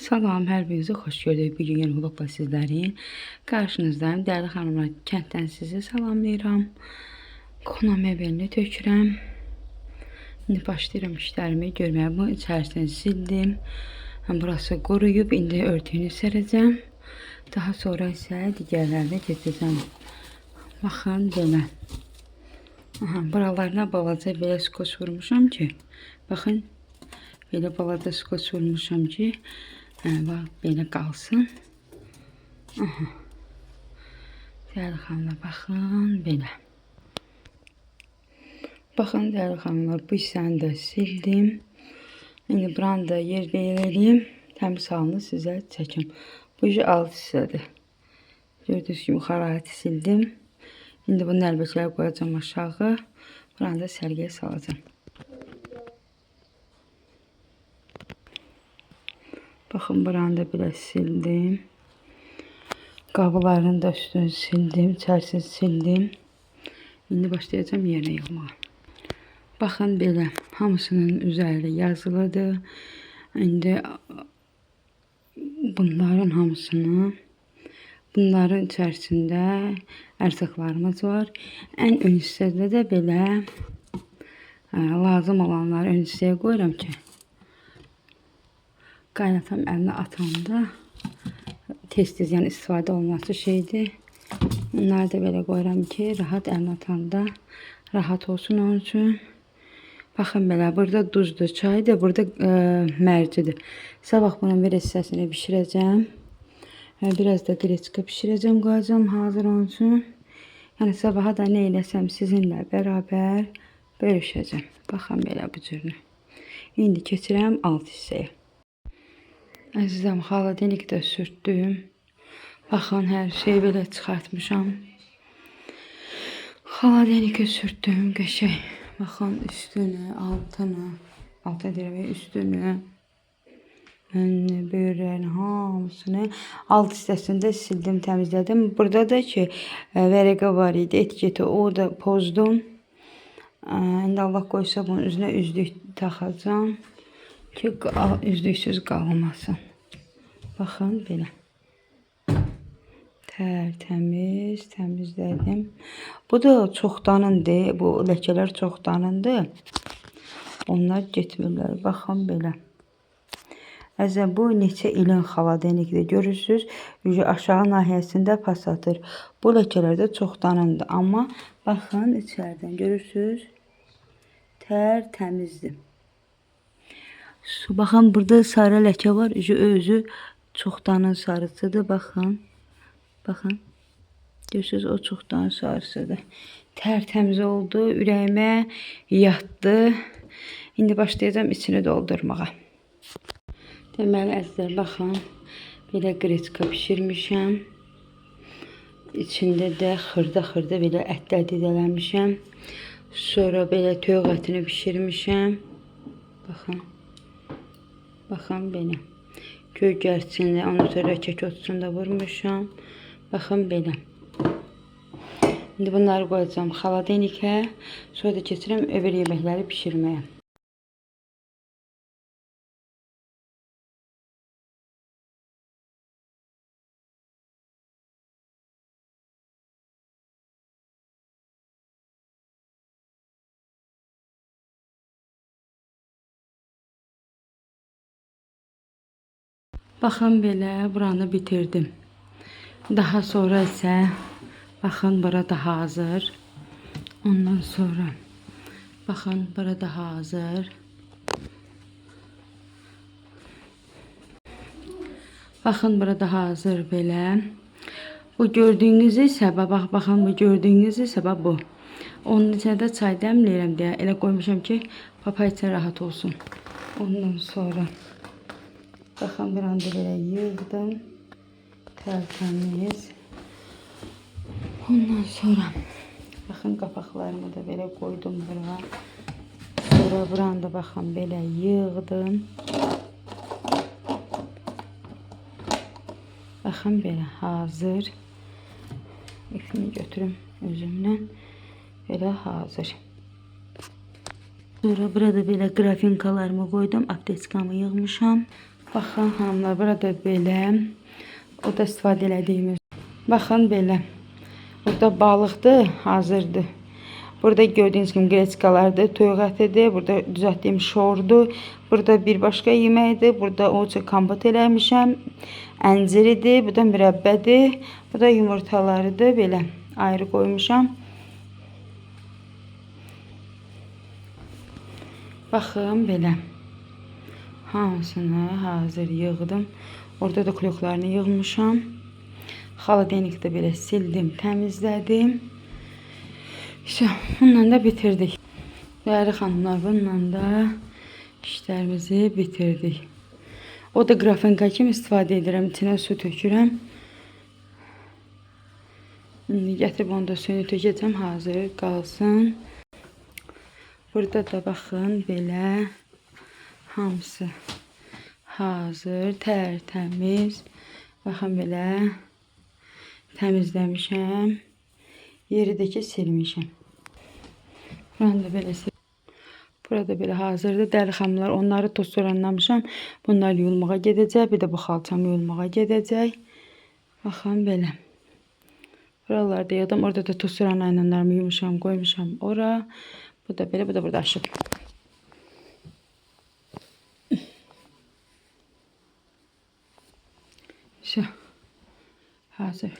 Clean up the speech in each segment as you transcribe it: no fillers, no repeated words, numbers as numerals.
Salam, hər birinizi xoş gördük. Bu gün yeni vlogla sizlərin qarşınızdayım. Dəyərli xanımlar, kənddən sizi salamlayıram. Qona mebelini tökürəm. İndi başlayıram işlərimi görməyə. Bu içərisini sildim. Burası quruyub, indi örtüyünü sərəcəm. Daha sonra isə digərlərini keçəcəm. Baxın belə. Aha, buralarına balaca belə skoç vurmuşam ki, baxın, belə balaca skoç vurmuşam ki, bax, belə qalsın. Aha. Dəyərli xanımlar, baxın, belə. Baxın, dəyərli xanımlar, bu hissəni də sildim. İndi buranı da yer belə eləyim. Təmiz halını sizə çəkim. Bu alt hissədir. Gördüyünüz kimi xaraiti sildim. İndi bunu əlbəçəyə qoyacağam aşağı. Buranı da sərgiyə salacağam. Baxın, buranı da belə sildim. Qablarını da üstünü sildim, içərisini sildim. İndi başlayacağam yerinə yığmağa. Baxın belə, hamısının üzəri yazılıdır. İndi bunların hamısını, bunların içərisində ərzaqlarımız var. Ən ön hissədə də belə lazım olanları ön hissəyə qoyuram ki, qaynatam əlinə atanda tez-tez yəni istifadə olunması şeydir. Bunları da belə qoyuram ki, rahat əlinə atanda rahat olsun onun üçün. Baxın belə, burada duzdur, çaydır, burada mərcidir. Sabah bunun bir hissəsini bişirəcəm. Biraz da qreçka bişirəcəm, qoyacağam hazır onun üçün. Yəni sabaha da nə eləsəm sizinlə bərabər bölüşəcəm. Baxın belə bu cürünü. İndi keçirəm alt hissəyə. Əzizəm, xaladenik də sürtdüm. Baxın, hər şeyi belə çıxartmışam. Xaladenikə sürtdüm qəşəng. Baxın, üstünü, altını, altı deyirəm, üstünü, önünü, böyrlərini, hamısını alt hissəsini də sildim, təmizlədim. Burada da ki, vərəqə var idi, etiketi, o da pozdum. İndi Allah qoysa bunun üzünə üzlük taxacağam ki, üzlüksüz qalmasın. Baxın, belə. Tərtəmiz, təmizlədim. Bu da çoxdanındır. Bu ləkələr çoxdanındır. Onlar getmirlər. Baxın, belə. Əzizəm, bu neçə ilin xaladenikdir. Görürsünüz, aşağı nahiyəsində pas atır. Bu ləkələr də çoxdanındır. Amma baxın, içəridən görürsünüz, tərtəmizdir. Baxın, burada sarı ləkə var. Özü çoxdanın sarısıdır. Baxın. Baxın. Görürsünüz, o çoxdanın sarısıdır. Tərtəmiz oldu. Ürəyimə yatdı. İndi başlayacağam içini doldurmağa. Deməli, əzizlər, baxın. Belə qreçka bişirmişəm. İçində də xırda-xırda belə ətlər didələmişəm. Sonra belə toyuq ətini bişirmişəm. Baxın. Baxın belə. Göyərçini, ondan sonra kək otusunu da vurmuşam. Baxın belə. İndi bunları qoyacağam xaladenikə. Sonra da keçirəm öbür yeməkləri bişirməyə. Baxın belə buranı bitirdim. Daha sonra isə baxın burada hazır. Ondan sonra baxın burada hazır. Baxın burada hazır belə. Bu gördüyünüz isə bax baxın bu gördüyünüz isə bax bu. Onun içinə də çay dəmləyirəm deyə elə qoymuşam ki, papa üçün rahat olsun. Ondan sonra baxın bir anda belə yığdım. Tərtəmiz. Ondan sonra baxın qapaqlarımı da belə qoydum bura. Sonra buranı da baxın belə yığdım. Baxın belə hazır. İpimi götürüm özümlə. Belə hazır. Sonra burada belə qrafinkalarımı qoydum. Aptečkamı yığmışam. Baxın xanımlar, burada belə. O da istifadə elədiyimiz. Baxın belə. Burada balıqdır, hazırdır. Burada gördüyünüz kimi qreçkalardır, toyuq ətidir. Burada düzəltdiyim şordur. Burada bir başqa yeməkdir. Burada o üçün kompot eləmişəm. Ənciridir, bu da mürəbbədir. Bu da yumurtalarıdır. Belə ayrı qoymuşam. Baxın belə. Hamısını hazır yığdım. Orada da kloklarını yığmışam. Xaladenik də belə sildim, təmizlədim. İşte, bununla da bitirdik. Dəyərli xanımlar, bununla da işlərimizi bitirdik. O da qrafenka kimi istifadə edirəm. İçinə su tökürəm. İndi gətirib onu da suyunu tökəcəm. Hazır qalsın. Burada da baxın belə hamısı hazır, tərtəmiz. Baxın belə təmizləmişəm. Yeri də ki silmişəm. Buranı da belə Burada belə hazırdır. Dəyərli xanımlar, onları toz soranlamışam. Bunlar yuyulmağa gedəcək. Bir də bu xalçam yuyulmağa gedəcək. Baxın belə. Buralarda yığdım. Orada da toz soran aynanlarımı yumuşam, qoymuşam ora. Bu da belə, bu da burada aşıb. Şu. Hazır.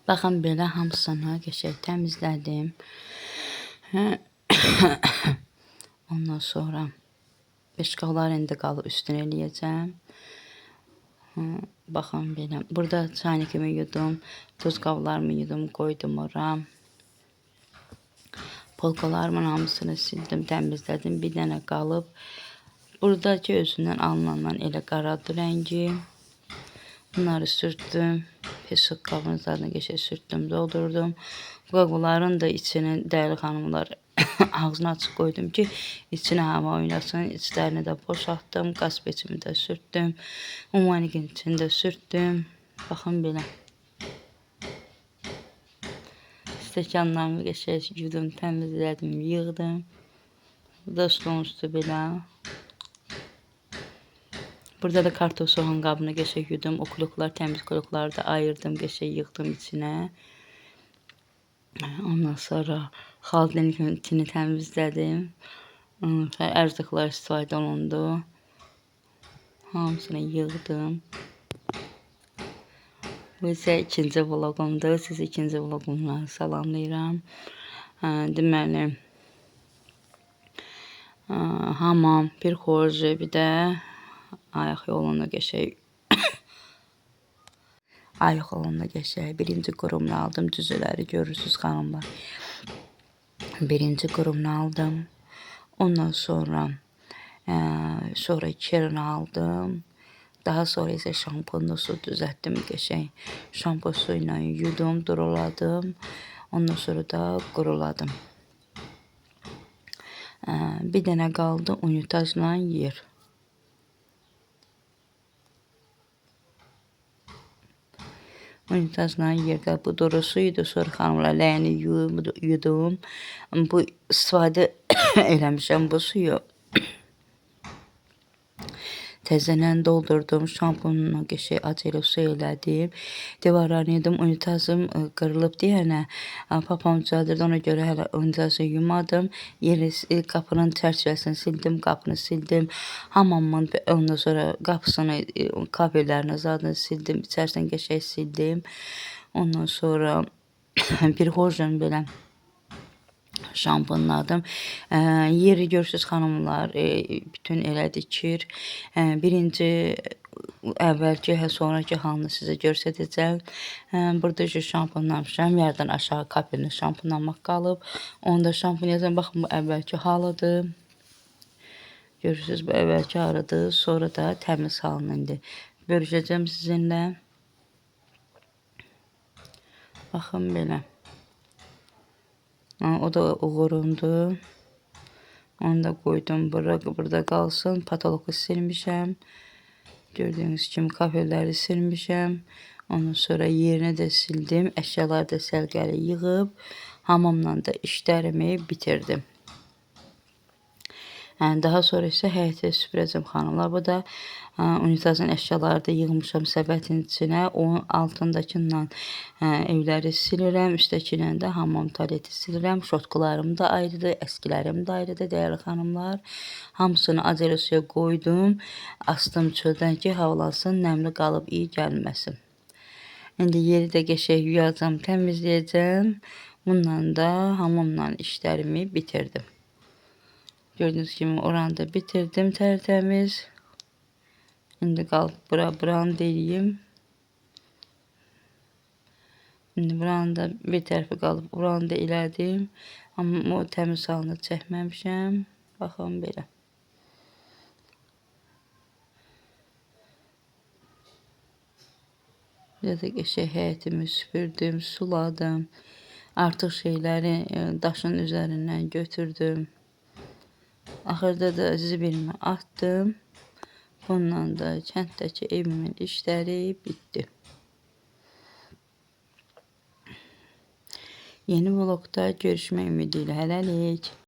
Baxın belə hamısını qəşəng təmizlədim. Ondan sonra beşqablar indi qalıb üstünə eləyəcəm. Baxın belə. Burada çaynikimi yudum, tuz qablarımı yudum, qoydum ora. Polkalarımın hamısını sildim, təmizlədim. Bir dənə qalıb. Buradakı özündən alınandan elə qaradır rəngi. Bunları sürtdüm. Pesok qabının zadını qəşəng sürtdüm, doldurdum. Qabların da içini dəyərli xanımlar ağzını açıq qoydum ki, içinə hava oynasın. İçlərini də boşaltdım. Qaz peçimi də sürtdüm. Umanikin içini də sürtdüm. Baxın belə. Stəkanlarımı qəşəng yudum, təmizlədim, yığdım. Bu da stolun üstü belə. Burada da kartof soğan qabını qəşəng yudum. O kloklar, təmiz klokları da ayırdım, qəşəng yığdım içinə. Ondan sonra xaldenin içini təmizlədim. Ərzaqlar istifadə olundu. Hamısını yığdım. Bu isə ikinci vlogumdur. Sizi ikinci vlogumla salamlayıram. Deməli, hamam, bir xorji, bir də ayaq yolunda qəşəng ayaq yolunda qəşəng birinci qurumunu aldım. Cüzələri görürsünüz xanımlar. Birinci qurumunu aldım. Ondan sonra sonra kerini aldım. Daha sonra isə şampunlu su düzəltdim qəşəng. Şampun suyu ilə yudum, duruladım. Ondan sonra da quruladım. Bir dənə qaldı unitazla yer. Unitazla yerdə bu duru suyudur. Sonra xanımlar ləyəni yudum. Bu istifadə eləmişəm bu suyu. Təzənən doldurdum. Şampunla qəşəng acılı su elədim. Divarlarını yudum. Unitazım qırılıb deyənə papam düzəldirdi. Ona görə hələ unitazı yumadım. Yeri qapının çərçivəsini sildim, qapını sildim. Hamamın ondan sonra qapısını, kabellərini zadını sildim. İçərisini qəşəng sildim. Ondan sonra bir hojjan belə şampunladım. Yeri görürsüz xanımlar, bütün elədi kir. Birinci əvvəlki, sonraki halını sizə göstərəcəm. Burada şampunlamışam. Yerdən aşağı kapelini şampunlamaq qalıb. Onu da şampunlayacağam. Baxın bu əvvəlki halıdır. Görürsüz bu əvvəlki halıdır. Sonra da təmiz halını indi bölüşəcəm sizinlə. Baxın belə. O da uğurumdur. Onu da qoydum bura, burada qalsın. Patoloku silmişəm. Gördüyünüz kimi kafeleri silmişəm. Ondan sonra yerini də sildim. Əşyaları da səliqəli yığıb hamamla da işlərimi bitirdim. Daha sonra isə həyəti süpürəcəm xanımlar. Bu da unitazın əşyaları da yığmışam səbətin içinə. Onun altındakıyla evləri silirəm, üstdəki ilə də hamam tualeti silirəm. Şotkularım da ayrıdır, əskilərim də ayrıdır, dəyərli xanımlar. Hamısını acele suya qoydum. Astım çöldən ki, havalansın, nəmli qalıb iyi gəlməsin. İndi yeri də qəşəng yuyacam, təmizləyəcəm. Bununla da hamamla işlərimi bitirdim. Gördüyünüz kimi oranı da bitirdim tərtəmiz. İndi qalıb buranı da eləyim. İndi buranı da bir tərəfi qalıb buranı da elədim. Amma o təmiz halını çəkməmişəm. Baxın belə. Bir də qəşəng həyətimi süpürdüm, suladım. Artıq şeyləri daşın üzərindən götürdüm. Axırda da zibilimi atdım. Bununla da kənddəki evimin işləri bitdi. Yeni vlogda görüşmək ümidi ilə hələlik.